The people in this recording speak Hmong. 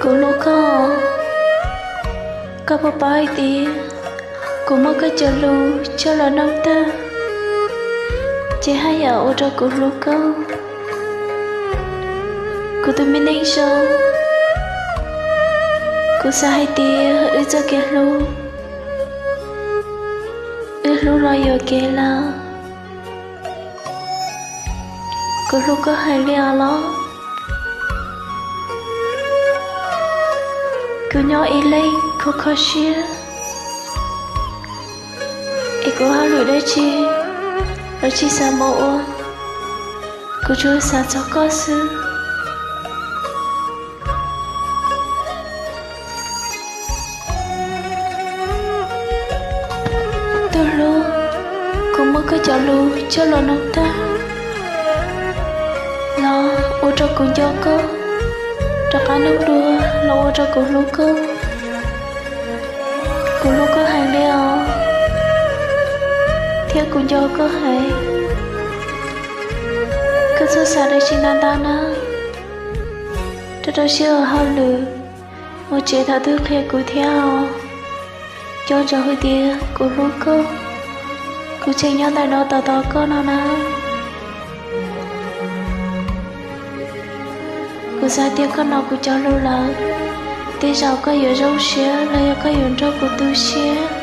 Kuv hlub koj, koj puas paub hais tias kuv muab koj cov lus coj los noog tag, ces haj yam ua rau kuv hlub koj. Kuv tus me neej zoo, kuv xav hais tias wb txoj kev hlub, wb hlub los yuam kev lawm. Kuv hlub koj heev li os los. Kuv nyob ib leeg kho kho siab, es kuv hauj lwm dab tsi los tsis xav mus ua, kuv tsuas xav txog koj xwb. Tus hlub, kuv muab koj cov lus coj los noog tag los ua rau kuv nco koj, rov qab noog dua los ua rau kuv hlub koj. Kuv hlub koj heev li os, thiab kuv nco koj heev. Koj txhob xav dab tsi ntau ntau na, rau rau siab ua hauj lwm, mus tsev thaum twg qhia kuv thiab os. Nco ntsoov hais tias kuv hlub koj, kuv tseem nyob ntawm no tos tos koj no na. Kuv xav tias koj hnov kuv cov lus lawm, tej zaum koj yuav zoo siab los yog koj yuav nrog kuv tu siab.